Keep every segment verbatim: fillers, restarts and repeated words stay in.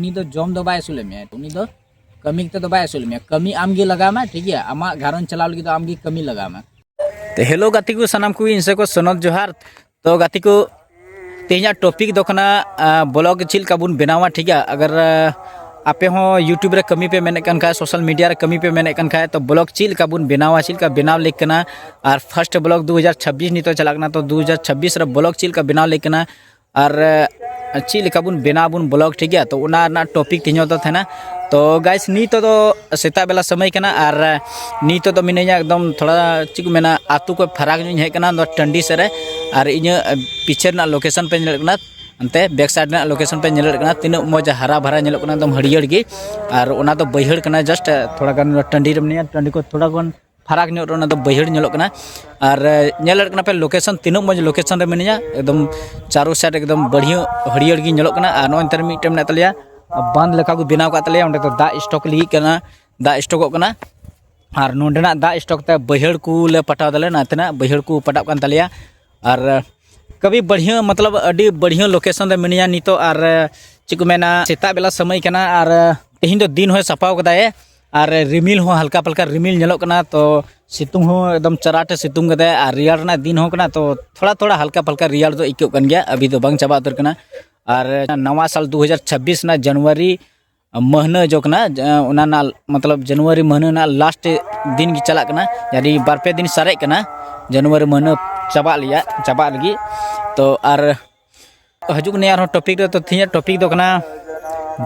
ᱩᱱᱤ ᱫᱚ ᱡᱚᱢ ᱫᱚ ᱵᱟᱭ ᱟᱹᱥᱩᱞᱮᱫ ᱢᱮᱭᱟ, ᱩᱱᱤ ᱫᱚ ᱠᱟᱹᱢᱤ ᱠᱟᱛᱮ ᱫᱚ ᱵᱟᱭ ᱟᱹᱥᱩᱞᱮᱫ ᱢᱮᱭᱟ᱾ ᱠᱟᱹᱢᱤ ᱟᱢ ᱜᱮ ᱞᱟᱜᱟᱣ ᱢᱮ, ᱴᱷᱤᱠ ᱜᱮᱭᱟ? ᱟᱢᱟᱜ ᱜᱷᱟᱨᱚᱸᱡᱽ ᱪᱟᱞᱟᱣ ᱞᱟᱹᱜᱤᱫ ᱫᱚ ᱟᱢ ᱜᱮ ᱠᱟᱹᱢᱤ ᱞᱟᱜᱟᱣ ᱢᱮ᱾ ᱛᱚ ᱦᱮᱞᱳ ᱜᱟᱛᱮ ᱠᱚ, ᱥᱟᱱᱟᱢ ᱠᱚ ᱤᱧ ᱥᱮᱫ ᱠᱷᱚᱱ ᱥᱚᱱᱚᱛ ᱡᱚᱦᱟᱨ᱾ ᱛᱚ ᱜᱟᱛᱮ ᱠᱚ, ᱛᱮᱦᱮᱧᱟᱜ ᱴᱚᱯᱤᱠ ᱫᱚ ᱠᱟᱱᱟ ᱵᱞᱚᱜ ᱪᱮᱫ ᱞᱮᱠᱟ ᱵᱚᱱ ᱵᱮᱱᱟᱣᱟ, ᱴᱷᱤᱠ ᱜᱮᱭᱟ? ᱟᱜᱟᱨ ᱟᱯᱮ ᱦᱚᱸ ᱭᱩᱴᱩᱵᱽ ᱨᱮ ᱠᱟᱹᱢᱤ ᱯᱮ ᱢᱮᱱᱮᱫ ᱠᱟᱱ ᱠᱷᱟᱡ, ᱥᱳᱥᱟᱞ ᱢᱤᱰᱤᱭᱟ ᱨᱮ ᱠᱟᱹᱢᱤ ᱯᱮ ᱢᱮᱱᱮᱫ ᱠᱟᱱ ᱠᱷᱟᱡ, ᱛᱚ ᱵᱞᱚᱜ ᱪᱮᱫ ᱞᱮᱠᱟ ᱵᱚᱱ ᱵᱮᱱᱟᱣᱟ, ᱪᱮᱫ ᱞᱮᱠᱟ ᱵᱮᱱᱟᱣ ᱞᱮᱠ ᱠᱟᱱᱟ᱾ ᱟᱨ ᱯᱷᱟᱥᱴ ᱵᱞᱚᱜ ᱫᱩ ᱦᱟᱡᱟᱨ ᱪᱷᱟᱵᱵᱤᱥ ᱱᱤᱛᱚᱜ ᱪᱟᱞᱟᱜ ᱠᱟᱱᱟ, ᱛᱚ ᱫᱩ ᱦᱟᱡᱟᱨ ᱪᱷᱟᱵᱵᱤᱥ ᱨᱮ ᱵᱞᱚᱜ ᱪᱮᱫ ᱞᱮᱠᱟ ᱵᱮᱱᱟᱣ ᱞᱮᱠ ᱠᱟᱱᱟ, ᱟᱨ ᱪᱮᱫ ᱞᱮᱠᱟ ᱵᱚᱱ ᱵᱮᱱᱟᱣ ᱵᱚᱱ ᱵᱞᱚᱜ, ᱴᱷᱤᱠ ᱜᱮᱭᱟ? ᱛᱚ ᱚᱱᱟ ᱨᱮᱱᱟᱜ ᱴᱚᱯᱤᱠ ᱛᱮᱦᱮᱧ ᱫᱚ ᱛᱟᱦᱮᱱᱟ᱾ ᱛᱚ ᱜᱟᱭᱥ, ᱱᱤᱛᱚᱜ ᱫᱚ ᱥᱮᱛᱟᱜ ᱵᱮᱞᱟ ᱥᱚᱢᱚᱭ ᱠᱟᱱᱟ, ᱟᱨ ᱱᱤᱛᱚᱜ ᱫᱚ ᱢᱤᱱᱟᱹᱧᱟ ᱮᱠᱫᱚᱢ ᱛᱷᱚᱲᱟ, ᱪᱮᱫ ᱠᱚ ᱢᱮᱱᱟ, ᱟᱹᱛᱩ ᱠᱷᱚᱱ ᱯᱷᱟᱨᱟᱠ ᱧᱚᱜ ᱤᱧ ᱦᱮᱡ ᱟᱠᱟᱱᱟ, ᱱᱚᱣᱟ ᱴᱟᱺᱰᱤ ᱥᱮᱫ ᱨᱮ᱾ ᱟᱨ ᱤᱧᱟᱹᱜ ᱯᱤᱪᱷᱮ ᱨᱮᱱᱟᱜ ᱞᱳᱠᱮᱥᱚᱱ ᱯᱮ ᱧᱮᱞᱮᱫ ᱠᱟᱱᱟ, ᱚᱱᱛᱮ ᱵᱮᱠ ᱥᱟᱭᱤᱰ ᱨᱮᱱᱟᱜ ᱞᱳᱠᱮᱥᱚᱱ ᱯᱮ ᱧᱮᱞᱮᱫ ᱠᱟᱱᱟ, ᱛᱤᱱᱟᱹᱜ ᱢᱚᱡᱽ ᱦᱟᱨᱟ ᱵᱷᱟᱨᱟ ᱧᱮᱞᱚᱜ ᱠᱟᱱᱟ, ᱮᱠᱫᱚᱢ ᱦᱟᱹᱨᱭᱟᱹᱲ ᱜᱮ᱾ ᱟᱨ ᱚᱱᱟ ᱫᱚ ᱵᱟᱹᱭᱦᱟᱹᱲ ᱠᱟᱱᱟ, ᱡᱟᱥᱴ ᱛᱷᱚᱲᱟ ᱜᱟᱱ ᱴᱟᱺᱰᱤ ᱨᱮ ᱢᱤᱱᱟᱹᱧᱟ, ᱴᱟᱺᱰᱤ ᱠᱷᱚᱱ ᱛᱷᱚᱲᱟ ᱜᱟᱱ ᱯᱷᱟᱨᱟᱠ ᱧᱚᱜ ᱨᱮ ᱚᱱᱟ ᱫᱚ ᱵᱟᱹᱭᱦᱟᱹᱲ ᱧᱮᱞᱚᱜ ᱠᱟᱱᱟ᱾ ᱟᱨ ᱧᱮᱞᱮᱫ ᱠᱟᱱᱟ ᱯᱮ ᱞᱳᱠᱮᱥᱚᱱ, ᱛᱤᱱᱟᱹᱜ ᱢᱚᱡᱽ ᱞᱳᱠᱮᱥᱚᱱ ᱨᱮ ᱢᱤᱱᱟᱹᱧᱟ, ᱮᱠᱫᱚᱢ ᱪᱟᱨᱳ ᱥᱟᱭᱤᱰ ᱮᱠᱫᱚᱢ ᱵᱟᱹᱲᱦᱤᱭᱟᱹ ᱦᱟᱹᱨᱭᱟᱹᱲ ᱜᱮ ᱧᱮᱞᱚᱜ ᱠᱟᱱᱟ᱾ ᱟᱨ ᱱᱚᱜᱼᱚᱭ ᱱᱚᱛᱮ ᱨᱮ ᱢᱤᱫᱴᱮᱱ ᱢᱮᱱᱟᱜ ᱛᱟᱞᱮᱭᱟ, ᱵᱟᱸᱫᱷ ᱞᱮᱠᱟ ᱠᱚ ᱵᱮᱱᱟᱣ ᱠᱟᱜ ᱛᱟᱞᱮᱭᱟ, ᱚᱸᱰᱮ ᱫᱚ ᱫᱟᱜ ᱥᱴᱚᱠ ᱞᱟᱹᱜᱤᱫ ᱠᱟᱱᱟ, ᱫᱟᱜ ᱥᱴᱚᱠᱚᱜ ᱠᱟᱱᱟ᱾ ᱟᱨ ᱱᱚᱸᱰᱮᱱᱟᱜ ᱫᱟᱜ ᱥᱴᱚᱠ ᱛᱮ ᱵᱟᱹᱭᱦᱟᱹᱲ ᱠᱚᱞᱮ ᱯᱟᱴᱟᱣ ᱫᱟᱞᱮ, ᱱᱟᱛᱮᱱᱟᱜ ᱵᱟᱹᱭᱦᱟᱹᱲ ᱠᱚ ᱯᱟᱴᱟᱜ ᱠᱟᱱ ᱛᱟᱞᱮᱭᱟ᱾ ᱟᱨ ᱠᱟᱵᱷᱤ ᱵᱟᱲᱦᱤᱭᱟᱹ, ᱢᱚᱛᱞᱚᱵ ᱟᱹᱰᱤ ᱵᱟᱲᱦᱤᱭᱟᱹ ᱞᱳᱠᱮᱥᱚᱱ ᱨᱮ ᱢᱤᱱᱟᱹᱧᱟ ᱱᱤᱛᱚᱜ᱾ ᱟᱨ ᱪᱮᱫ ᱠᱚ ᱢᱮᱱᱟ, ᱥᱮᱛᱟᱜ ᱵᱮᱞᱟ ᱥᱚᱢᱚᱭ ᱠᱟᱱᱟ, ᱟᱨ ᱛᱮᱦᱮᱧ ᱫᱚ ᱫᱤᱱ ᱦᱚᱸᱭ ᱥᱟᱯᱷᱟᱣ ᱠᱟᱫᱟᱭ, ᱟᱨ ᱨᱤᱢᱤᱞ ᱦᱚᱸ ᱦᱟᱞᱠᱟ ᱯᱷᱟᱞᱠᱟ ᱨᱤᱢᱤᱞ ᱧᱮᱞᱚᱜ ᱠᱟᱱᱟ᱾ ᱛᱚ ᱥᱤᱛᱩᱝ ᱦᱚᱸ ᱮᱠᱫᱚᱢ ᱪᱟᱨᱟᱴᱮ ᱥᱤᱛᱩᱝ ᱠᱟᱫᱟᱭ, ᱟᱨ ᱨᱮᱭᱟᱲ ᱨᱮᱱᱟᱜ ᱫᱤᱱ ᱦᱚᱸ ᱠᱟᱱᱟ᱾ ᱛᱚ ᱛᱷᱚᱲᱟ ᱛᱷᱚᱲᱟ ᱦᱟᱞᱠᱟ ᱯᱷᱟᱞᱠᱟ ᱨᱮᱭᱟᱲ ᱫᱚ ᱟᱹᱭᱠᱟᱹᱜ ᱠᱟᱱ ᱜᱮᱭᱟ, ᱟᱹᱵᱷᱤ ᱫᱚ ᱵᱟᱝ ᱪᱟᱵᱟ ᱩᱛᱟᱹᱨ ᱠᱟᱱᱟ᱾ ᱟᱨ ᱱᱟᱣᱟ ᱥᱟᱞ ᱫᱩ ᱦᱟᱡᱟᱨ ᱪᱷᱟᱵᱵᱤᱥ ᱨᱮᱱᱟᱜ ᱡᱟᱱᱩᱣᱟᱨᱤ ᱢᱟᱹᱦᱱᱟᱹ ᱡᱚ ᱠᱟᱱᱟ, ᱡᱟ-, ᱚᱱᱟ ᱨᱮᱱᱟᱜ ᱢᱚᱛᱞᱚᱵ ᱡᱟᱱᱩᱣᱟᱨᱤ ᱢᱟᱹᱦᱱᱟᱹ ᱨᱮᱱᱟᱜ ᱞᱟᱥᱴ ᱫᱤᱱ ᱜᱮ ᱪᱟᱞᱟᱜ ᱠᱟᱱᱟ, ᱡᱟᱱᱤ ᱵᱟᱨ ᱯᱮ ᱫᱤᱱ ᱥᱟᱨᱮᱡ ᱠᱟᱱᱟ ᱡᱟᱱᱩᱣᱟᱨᱤ ᱢᱟᱹᱦᱱᱟᱹ ᱪᱟᱵᱟᱜ ᱞᱟᱹᱜᱤᱫ, ᱪᱟᱵᱟᱜ ᱞᱟᱹᱜᱤᱫ᱾ ᱛᱚ ᱟᱨ ᱦᱤᱡᱩᱜ ᱠᱟᱱᱟ ᱟᱨᱦᱚᱸ ᱴᱚᱯᱤᱠ ᱨᱮ᱾ ᱛᱚ ᱛᱮᱦᱮᱧᱟᱜ ᱴᱚᱯᱤᱠ ᱫᱚ ᱠᱟᱱᱟ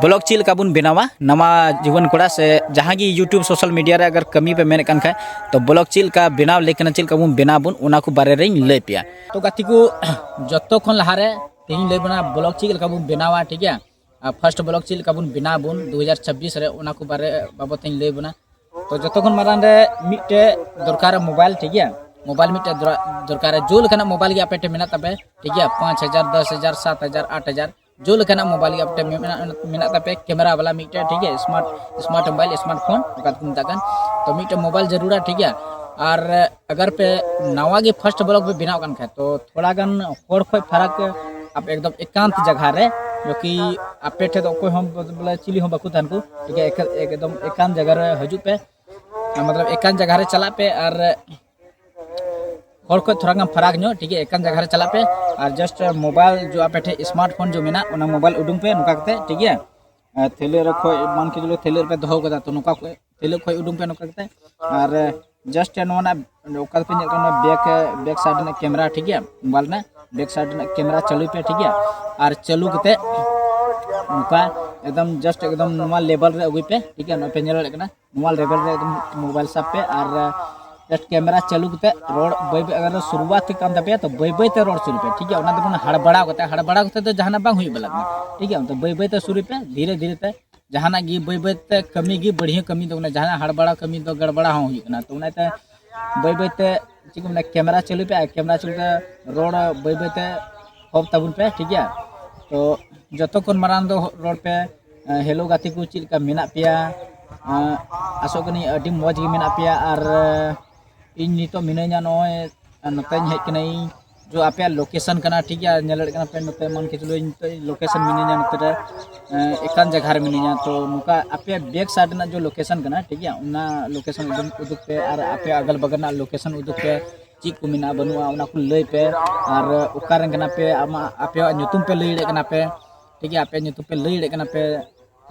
ᱵᱞᱚᱜ ᱪᱮᱫ ᱞᱮᱠᱟ ᱵᱚᱱ ᱵᱮᱱᱟᱣᱟ᱾ ᱱᱟᱣᱟ ᱡᱩᱣᱟᱹᱱ ᱠᱚᱲᱟ ᱥᱮ ᱡᱟᱦᱟᱸ ᱜᱮ ᱭᱩᱴᱩᱵᱽ ᱥᱳᱥᱟᱞ ᱢᱤᱰᱤᱭᱟ ᱨᱮ ᱟᱜᱟᱨ ᱠᱟᱹᱢᱤ ᱯᱮ ᱢᱮᱱᱮᱫ ᱠᱟᱱ ᱠᱷᱟᱡ, ᱛᱚ ᱵᱞᱚᱜ ᱪᱮᱫ ᱞᱮᱠᱟ ᱵᱮᱱᱟᱣ ᱞᱮᱠ ᱠᱟᱱᱟ, ᱪᱮᱫ ᱞᱮᱠᱟ ᱵᱚᱱ ᱵᱮᱱᱟᱣ ᱵᱚᱱ, ᱚᱱᱟ ᱠᱚ ᱵᱟᱨᱮ ᱨᱮᱧ ᱞᱟᱹᱭ ᱯᱮᱭᱟ᱾ ᱛᱚ ᱜᱟᱛᱮ ᱠᱚ, ᱡᱚᱛᱚ ᱠᱷᱚᱱ ᱞᱟᱦᱟᱨᱮ ᱛᱮᱦᱮᱧ ᱞᱟᱹᱭ ᱵᱚᱱᱟ ᱵᱞᱚᱜ ᱪᱮᱫ ᱞᱮᱠᱟ ᱵᱚᱱ ᱵᱮᱱᱟᱣᱟ, ᱴᱷᱤᱠ ᱜᱮᱭᱟ? ᱟᱨ ᱯᱷᱟᱥᱴ ᱵᱞᱚᱜ ᱪᱮᱫ ᱞᱮᱠᱟ ᱵᱚᱱ ᱵᱮᱱᱟᱣ ᱵᱚᱱ ᱫᱩ ᱦᱟᱡᱟᱨ ᱪᱷᱟᱵᱵᱤᱥ ᱨᱮ, ᱚᱱᱟ ᱠᱚ ᱵᱟᱨᱮ ᱵᱟᱵᱚᱫ ᱤᱧ ᱞᱟᱹᱭ ᱵᱚᱱᱟ᱾ ᱛᱚ ᱡᱚᱛᱚ ᱠᱷᱚᱱ ᱢᱟᱨᱟᱝ ᱨᱮ ᱢᱤᱫᱴᱮᱡ ᱫᱚᱨᱠᱟᱨᱟ ᱢᱳᱵᱟᱭᱤᱞ, ᱴᱷᱤᱠ ᱜᱮᱭᱟ? ᱢᱳᱵᱟᱭᱤᱞ ᱢᱤᱫᱴᱮᱡ ᱫᱚᱨᱟ-, ᱫᱚᱨᱠᱟᱨᱟ, ᱡᱳ ᱞᱮᱠᱟᱱᱟᱜ ᱢᱳᱵᱟᱭᱤᱞ ᱜᱮ ᱟᱯᱮ ᱴᱷᱮᱱ ᱢᱮᱱᱟᱜ ᱛᱟᱯᱮ, ᱴᱷᱤᱠ ᱜᱮᱭᱟ? ᱯᱟᱸᱪ ᱦᱟᱡᱟᱨ, ᱫᱚᱥ ᱦᱟᱡᱟᱨ, ᱥᱟᱛ ᱦᱟᱡᱟᱨ, ᱟᱴ ᱦᱟᱡᱟᱨ, ᱡᱳ ᱞᱮᱠᱟᱱᱟᱜ ᱢᱳᱵᱟᱭᱤᱞ ᱜᱮ ᱟᱯᱮ ᱴᱷᱮᱱ ᱢᱮᱱᱟᱜ, ᱢᱮᱱᱟᱜ ᱛᱟᱯᱮ, ᱠᱮᱢᱮᱨᱟ ᱵᱟᱞᱟ ᱢᱤᱫᱴᱮᱡ, ᱴᱷᱤᱠ ᱜᱮᱭᱟ? Smart, smart mobile, smart phone ᱚᱠᱟ ᱫᱚᱠᱚ ᱢᱮᱛᱟᱜ ᱠᱟᱱ᱾ ᱛᱚ ᱢᱤᱫᱴᱮᱡ ᱢᱳᱵᱟᱭᱤᱞ ᱡᱟᱹᱨᱩᱲᱟ, ᱴᱷᱤᱠ ᱜᱮᱭᱟ? ᱟᱨ ᱟᱜᱟᱨ ᱯᱮ ᱱᱟᱣᱟ ᱜᱮ ᱯᱷᱟᱥᱴ ᱵᱞᱚᱜ ᱯᱮ ᱵᱮᱱᱟᱣ ᱠᱟᱱ ᱠᱷᱟᱡ, ᱛᱚ ᱛᱷᱚᱲᱟ ᱜᱟᱱ ᱦᱚᱲ ᱠᱷᱚᱡ ᱯᱷᱟᱨᱟᱠ ᱟᱯᱮ ᱮᱠᱫᱚᱢ ᱮᱠᱟᱱᱛ ᱡᱟᱭᱜᱟ ᱨᱮ ᱡᱚᱠᱤ ᱟᱯᱮ ᱴᱷᱮᱱ ᱫᱚ ᱚᱠᱚᱭ ᱦᱚᱸ ᱵᱚᱞᱮ ᱪᱤᱞᱤ ᱦᱚᱸ ᱵᱟᱠᱚ ᱛᱟᱦᱮᱱ ᱠᱚ, ᱴᱷᱤᱠ ᱜᱮᱭᱟ? ᱮᱠᱟᱞ ᱮᱠᱫᱚᱢ ᱮᱠᱟᱱ ᱡᱟᱭᱜᱟ ᱨᱮ ᱦᱤᱡᱩᱜ ᱯᱮ, ᱢᱚᱛᱞᱚᱵ ᱮᱠᱟᱱ ᱡᱟᱭᱜᱟ ᱨᱮ ᱪᱟᱞᱟᱜ ᱯᱮ ᱟᱨ ᱦᱚᱲ ᱠᱷᱚᱡ ᱛᱷᱚᱲᱟ ᱜᱟᱱ ᱯᱷᱟᱨᱟᱠ ᱧᱚᱜ, ᱴᱷᱤᱠ ᱜᱮᱭᱟ? ᱮᱠᱟᱱ ᱡᱟᱭᱜᱟ ᱨᱮ ᱪᱟᱞᱟᱜ ᱯᱮ ᱟᱨ just mobile ᱡᱚ ᱟᱯᱮ ᱴᱷᱮᱱ smart phone ᱡᱚ ᱢᱮᱱᱟᱜ, ᱚᱱᱟ mobile ᱩᱰᱩᱝ ᱯᱮ ᱱᱚᱝᱠᱟ ᱠᱟᱛᱮ, ᱴᱷᱤᱠ ᱜᱮᱭᱟ? ᱟᱨ ᱛᱷᱟᱹᱞᱟᱹ ᱨᱮ ᱠᱷᱚᱡ ᱢᱟᱱ ᱠᱮ ᱪᱚᱞᱚ ᱛᱷᱟᱹᱞᱟᱹ ᱨᱮᱯᱮ ᱫᱚᱦᱚ ᱠᱟᱫᱟ, ᱛᱚ ᱱᱚᱝᱠᱟ ᱠᱷᱚᱡ ᱛᱷᱟᱹᱞᱟᱹ ᱠᱷᱚᱡ ᱩᱰᱩᱝ ᱯᱮ ᱱᱚᱝᱠᱟ ᱠᱟᱛᱮ᱾ ᱟᱨ just ᱱᱚᱣᱟ ᱨᱮᱱᱟᱜ ᱚᱠᱟ ᱫᱚᱯᱮ ᱧᱮᱞ ᱠᱟᱱᱟ, back back side ᱨᱮᱱᱟᱜ camera, ᱴᱷᱤᱠ ᱜᱮᱭᱟ? mobile ᱨᱮᱱᱟᱜ back side ᱨᱮᱱᱟᱜ camera ᱪᱟᱹᱞᱩᱭ ᱯᱮ, ᱴᱷᱤᱠ ᱜᱮᱭᱟ? ᱟᱨ ᱪᱟᱹᱞᱩ ᱠᱟᱛᱮ ᱱᱚᱝᱠᱟ ᱮᱠᱫᱚᱢ just ᱮᱠᱫᱚᱢ ᱱᱚᱣᱟ level ᱨᱮ ᱟᱹᱜᱩᱭ ᱯᱮ, ᱴᱷᱤᱠ ᱜᱮᱭᱟ? ᱱᱚᱣᱟ ᱯᱮ ᱧᱮᱞ ᱫᱟᱲᱮᱭᱟᱜ ᱠᱟᱱᱟ, ᱱᱚᱣᱟ level ᱨᱮ ᱮᱠᱫᱚᱢ mobile ᱥᱟᱵ ᱯᱮ ᱟᱨ just camera ᱪᱟᱹᱞᱩ ᱠᱟᱛᱮ ᱨᱚᱲ ᱵᱟᱹᱭ ᱵᱟᱹᱭ, ᱟᱜᱟᱨ ᱥᱩᱨᱩᱣᱟᱛ ᱠᱟᱱ ᱛᱟᱯᱮᱭᱟ ᱛᱚ ᱵᱟᱹᱭ ᱵᱟᱹᱭ ᱛᱮ ᱨᱚᱲ ᱥᱩᱨᱩᱭ ᱯᱮ, ᱴᱷᱤᱠ ᱜᱮᱭᱟ? ᱚᱱᱟ ᱫᱚ ᱢᱟᱱᱮ ᱦᱟᱲᱵᱟᱲᱟᱣ ᱠᱟᱛᱮ, ᱦᱟᱲᱵᱟᱲᱟᱣ ᱠᱟᱛᱮ ᱫᱚ ᱡᱟᱦᱟᱱᱟᱜ ᱵᱟᱝ ᱦᱩᱭᱩᱜ ᱵᱟᱞᱟ ᱠᱟᱱᱟ, ᱴᱷᱤᱠ ᱜᱮᱭᱟ? ᱛᱚ ᱵᱟᱹᱭ ᱵᱟᱹᱭ ᱛᱮ ᱥᱩᱨᱩᱭ ᱯᱮ, ᱫᱷᱤᱨᱮ ᱫᱷᱤᱨᱮ ᱛᱮ ᱡᱟᱦᱟᱱᱟᱜ ᱜᱮ ᱵᱟᱹᱭ ᱵᱟᱹᱭ ᱛᱮ ᱠᱟᱹᱢᱤ ᱜᱮ ᱵᱟᱹᱲᱦᱤᱭᱟᱹ ᱠᱟᱹᱢᱤ ᱫᱚ ᱠᱟᱱᱟ, ᱡᱟᱦᱟᱱᱟᱜ ᱦᱟᱲᱵᱟᱲᱟ ᱠᱟᱹᱢᱤ ᱫᱚ ᱜᱟᱲᱵᱟᱲᱟ ᱦᱚᱸ ᱦᱩᱭᱩᱜ ᱠᱟᱱᱟ᱾ ᱛᱚ ᱚᱱᱟᱛᱮ ᱵᱟᱹᱭ ᱵᱟᱹᱭ ᱛᱮ ᱪᱮᱫ ᱠᱚ ᱢᱮᱱᱟ, camera ᱪᱟᱹᱞᱩᱭ ᱯᱮ ᱟᱨ camera ᱪᱟᱹᱞᱩ ᱛᱮ ᱨᱚᱲ ᱵᱟᱹᱭ ᱵᱟᱹᱭ ᱛᱮ ᱦᱚᱵ ᱛᱟᱵᱚᱱ ᱯᱮ, ᱴᱷᱤᱠ ᱜᱮᱭᱟ? ᱛᱚ ᱡᱚᱛᱚ ᱠᱷᱚᱱ ᱢᱟᱨᱟᱝ ᱫᱚ ᱨᱚᱲ ᱯᱮ, ᱦᱮᱞᱳ ᱜᱟᱛᱮ ᱠᱚ, ᱪᱮᱫ ᱞᱮᱠᱟ ᱢᱮᱱᱟᱜ ᱯᱮᱭᱟ? ᱟᱥᱚᱜ ᱠᱟᱹᱱᱟᱹᱧ ᱟᱹᱰᱤ ᱢᱚᱡᱽ ᱜᱮ ᱢᱮᱱᱟᱜ ᱯᱮᱭᱟ᱾ ᱟᱨ ᱤᱧ ᱱᱤᱛᱚᱜ ᱢᱤᱱᱟᱹᱧᱟ ᱱᱚᱜᱼᱚᱭ ᱱᱚᱛᱮᱧ ᱦᱮᱡ ᱠᱟᱹᱱᱟᱹᱧ, ᱡᱚ ᱟᱯᱮᱭᱟᱜ location ᱠᱟᱱᱟ, ᱴᱷᱤᱠ ᱜᱮᱭᱟ? ᱧᱮᱞ ᱫᱟᱲᱮᱭᱟᱜ ᱠᱟᱱᱟ ᱯᱮ ᱱᱚᱛᱮ ᱢᱟᱱ ᱠᱮ ᱪᱚᱞᱚ ᱤᱧ ᱱᱤᱛᱚᱜ location ᱢᱤᱱᱟᱹᱧᱟ ᱱᱚᱛᱮ ᱨᱮ, ᱮᱸ, ᱮᱠᱟᱱ ᱡᱟᱭᱜᱟ ᱨᱮ ᱢᱤᱱᱟᱹᱧᱟ᱾ ᱛᱚ ᱱᱚᱝᱠᱟ ᱟᱯᱮᱭᱟᱜ back side ᱨᱮᱱᱟᱜ ᱡᱚ location ᱠᱟᱱᱟ, ᱴᱷᱤᱠ ᱜᱮᱭᱟ? ᱚᱱᱟ location ᱩᱫᱩᱜ, ᱩᱫᱩᱜ ᱯᱮ ᱟᱨ ᱟᱯᱮ ᱟᱜᱟᱞ ᱵᱟᱜᱟᱞ ᱨᱮᱱᱟᱜ location ᱩᱫᱩᱜ ᱯᱮ, ᱪᱮᱫ ᱠᱚ ᱢᱮᱱᱟᱜᱼᱟ ᱵᱟᱹᱱᱩᱜᱼᱟ ᱚᱱᱟ ᱠᱚ ᱞᱟᱹᱭ ᱯᱮ᱾ ᱟᱨ ᱚᱠᱟ ᱨᱮᱱ ᱠᱟᱱᱟ ᱯᱮ, ᱟᱢᱟᱜ ᱟᱯᱮᱭᱟᱜ ᱧᱩᱛᱩᱢ ᱯᱮ ᱞᱟᱹᱭ ᱫᱟᱲᱮᱭᱟᱜ ᱠᱟᱱᱟ ᱯᱮ, ᱴᱷᱤᱠ ᱜᱮᱭᱟ? ᱟᱯᱮᱭᱟᱜ ᱧᱩᱛᱩᱢ ᱯᱮ ᱞᱟᱹᱭ ᱫᱟᱲᱮᱭᱟᱜ ᱠᱟᱱᱟ ᱯᱮ,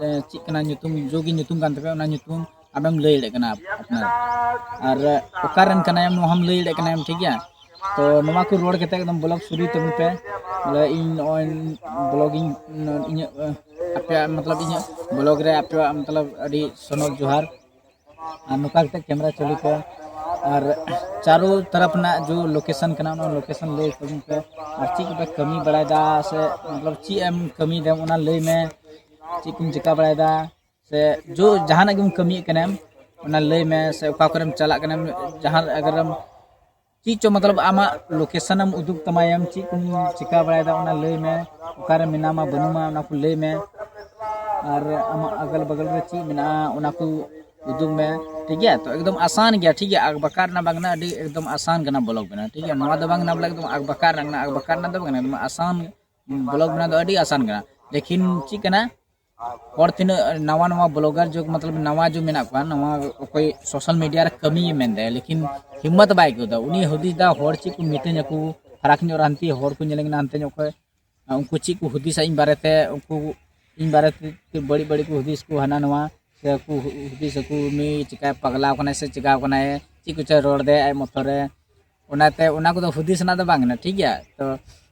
ᱮ, ᱪᱮᱫ ᱠᱟᱱᱟ ᱧᱩᱛᱩᱢ, ᱡᱚ ᱜᱮ ᱧᱩᱛᱩᱢ ᱠᱟᱱ ᱛᱟᱯᱮᱭᱟ, ᱚᱱᱟ ᱧᱩᱛᱩᱢ ᱟᱢᱮᱢ ᱞᱟᱹᱭ ᱫᱟᱲᱮᱭᱟᱜ ᱠᱟᱱᱟ ᱟᱯᱱᱟᱨ᱾ ᱟᱨ ᱚᱠᱟ ᱨᱮᱱ ᱠᱟᱱᱟᱭᱮᱢ ᱱᱚᱣᱟ ᱦᱚᱸᱢ ᱞᱟᱹᱭ ᱫᱟᱲᱮᱭᱟᱜ ᱠᱟᱱᱟ, ᱴᱷᱤᱠ ᱜᱮᱭᱟ? ᱛᱚ ᱱᱚᱣᱟ ᱠᱚ ᱨᱚᱲ ᱠᱟᱛᱮ ᱮᱠᱫᱚᱢ vlog ᱥᱩᱨᱩᱭ ᱛᱟᱵᱚᱱ ᱯᱮ᱾ ᱵᱚᱞᱮ ᱤᱧ ᱱᱚᱜᱼᱚᱭ vlog ᱤᱧ, ᱤᱧᱟᱹᱜ, ᱟᱯᱮᱭᱟᱜ ᱢᱚᱛᱞᱚᱵ ᱤᱧᱟᱹᱜ vlog ᱨᱮ ᱟᱯᱮᱭᱟᱜ ᱢᱚᱛᱞᱚᱵ ᱟᱹᱰᱤ ᱥᱚᱱᱚᱛ ᱡᱚᱦᱟᱨ᱾ ᱟᱨ ᱱᱚᱝᱠᱟ ᱠᱟᱛᱮ camera ᱪᱟᱹᱞᱩ ᱯᱮ᱾ ᱟᱨ ᱪᱟᱨᱳ ᱛᱚᱨᱚᱯ ᱨᱮᱱᱟᱜ ᱡᱚ location ᱠᱟᱱᱟ, ᱚᱱᱟ location ᱞᱟᱹᱭ ᱛᱟᱵᱚᱱ ᱯᱮ᱾ ᱟᱨ ᱪᱮᱫ ᱠᱚᱯᱮ ᱠᱟᱹᱢᱤ ᱵᱟᱲᱟᱭᱮᱫᱟ ᱥᱮ ᱢᱚᱛᱞᱚᱵ ᱪᱮᱫ ᱮᱢ ᱠᱟᱹᱢᱤᱭᱮᱫᱟ ᱚᱱᱟ ᱞᱟᱹᱭ ᱢᱮ᱾ ᱪᱮᱫ ᱠᱚᱢ ᱪᱤᱠᱟ ᱵᱟᱲᱟᱭᱮᱫᱟ ᱥᱮ ᱡᱚ ᱡᱟᱦᱟᱱᱟᱜ ᱜᱮᱢ ᱠᱟᱹᱢᱤᱭᱮᱫ ᱠᱟᱱᱟᱢ, ᱚᱱᱟ ᱞᱟᱹᱭ ᱢᱮ᱾ ᱥᱮ ᱚᱠᱟ ᱠᱚᱨᱮᱢ ᱪᱟᱞᱟᱜ ᱠᱟᱱᱟᱢ, ᱡᱟᱦᱟᱸ ᱟᱜᱟᱨᱮᱢ ᱪᱮᱫ ᱪᱚ ᱢᱚᱛᱞᱚᱵ ᱟᱢᱟᱜ location ᱮᱢ ᱩᱫᱩᱜ ᱛᱟᱢᱟᱭᱮᱢ, ᱪᱮᱫ ᱠᱚᱢ ᱪᱤᱠᱟ ᱵᱟᱲᱟᱭᱮᱫᱟ ᱚᱱᱟ ᱞᱟᱹᱭ ᱢᱮ, ᱚᱠᱟᱨᱮ ᱢᱮᱱᱟᱢᱟ ᱵᱟᱹᱱᱩᱢᱟ ᱚᱱᱟ ᱠᱚ ᱞᱟᱹᱭ ᱢᱮ, ᱟᱨ ᱟᱢᱟᱜ ᱟᱜᱟᱞ ᱵᱟᱜᱟᱞ ᱨᱮ ᱪᱮᱫ ᱢᱮᱱᱟᱜᱼᱟ ᱚᱱᱟ ᱠᱚ ᱩᱫᱩᱜ ᱢᱮ, ᱴᱷᱤᱠ ᱜᱮᱭᱟ? ᱛᱚ ᱮᱠᱫᱚᱢ ᱟᱥᱟᱱ ᱜᱮᱭᱟ, ᱴᱷᱤᱠ ᱜᱮᱭᱟ? ᱟᱠᱵᱟᱠᱟᱨ ᱨᱮᱱᱟᱜ ᱵᱟᱝ ᱠᱟᱱᱟ, ᱟᱹᱰᱤ ᱮᱠᱫᱚᱢ ᱟᱥᱟᱱ ᱠᱟᱱᱟ vlog ᱵᱮᱱᱟᱣ, ᱴᱷᱤᱠ ᱜᱮᱭᱟ? ᱱᱚᱣᱟ ᱫᱚ ᱵᱟᱝ ᱠᱟᱱᱟ ᱵᱚᱞᱮ ᱮᱠᱫᱚᱢ ᱟᱠᱵᱟᱠᱟᱨ ᱨᱮᱱᱟᱜ ᱠᱟᱱᱟ, ᱟᱠᱵᱟᱠᱟᱨ ᱨᱮᱱᱟᱜ ᱫᱚ ᱵᱟᱝ ᱠᱟᱱᱟ, ᱮᱠᱫᱚᱢ ᱟᱥᱟᱱ vlog ᱵᱮᱱᱟᱣ ᱫᱚ ᱟᱹᱰᱤ ᱟᱥᱟᱱ ᱠᱟᱱᱟ᱾ ᱞᱮᱠᱤᱱ ᱪᱮᱫ ᱠᱟᱱᱟ, ᱦᱚᱲ ᱛᱤᱱᱟᱹᱜ ᱱᱟᱣᱟ ᱱᱟᱣᱟ ᱵᱞᱚᱜᱟᱨ ᱡᱩᱜᱽ, ᱢᱚᱛᱞᱚᱵ ᱱᱟᱣᱟ ᱡᱩᱜᱽ ᱢᱮᱱᱟᱜ ᱠᱚᱣᱟ, ᱱᱟᱣᱟ ᱚᱠᱚᱭ ᱥᱳᱥᱟᱞ ᱢᱤᱰᱤᱭᱟ ᱨᱮ ᱠᱟᱹᱢᱤᱭᱮ ᱢᱮᱱᱫᱟᱭ, ᱞᱮᱠᱤᱱ ᱦᱤᱢᱢᱚᱛ ᱵᱟᱭ ᱟᱹᱭᱠᱟᱹᱣ ᱮᱫᱟ᱾ ᱩᱱᱤ ᱦᱩᱫᱤᱥ ᱮᱫᱟ ᱦᱚᱲ ᱪᱮᱫ ᱠᱚ ᱢᱤᱛᱟᱹᱧᱟᱠᱚ, ᱯᱷᱟᱨᱟᱠ ᱧᱚᱜ ᱨᱮ ᱦᱟᱱᱛᱮ ᱦᱚᱲ ᱠᱚ ᱧᱮᱞᱮᱧ ᱠᱟᱱᱟ, ᱦᱟᱱᱛᱮ ᱧᱚᱜ ᱠᱷᱚᱡ ᱩᱱᱠᱩ ᱪᱮᱫ ᱠᱚ ᱦᱩᱫᱤᱥᱟ ᱤᱧ ᱵᱟᱨᱮᱛᱮ, ᱩᱱᱠᱩ ᱤᱧ ᱵᱟᱨᱮᱛᱮ ᱵᱟᱹᱲᱤᱡ ᱵᱟᱹᱲᱤᱡ ᱠᱚ ᱦᱩᱫᱤᱥ ᱠᱚ ᱦᱟᱱᱟ ᱱᱟᱣᱟ, ᱥᱮ ᱠᱚ ᱦᱩᱫᱤᱥ ᱟᱠᱚ ᱩᱱᱤ ᱪᱤᱠᱟᱭ ᱯᱟᱜᱽᱞᱟᱣ ᱠᱟᱱᱟᱭ ᱥᱮ ᱪᱤᱠᱟᱣ ᱠᱟᱱᱟᱭ, ᱪᱮᱫ ᱠᱚᱪᱚᱭ ᱨᱚᱲ ᱫᱟᱭ ᱟᱡ ᱢᱚᱛᱚ ᱨᱮ᱾ ᱚᱱᱟᱛᱮ ᱚᱱᱟ ᱠᱚᱫᱚ ᱦᱩᱫᱤᱥ ᱨᱮᱱᱟᱜ ᱫᱚ ᱵᱟᱝ ᱠᱟᱱᱟ, ᱴᱷᱤᱠ ᱜᱮᱭᱟ? ᱛᱚ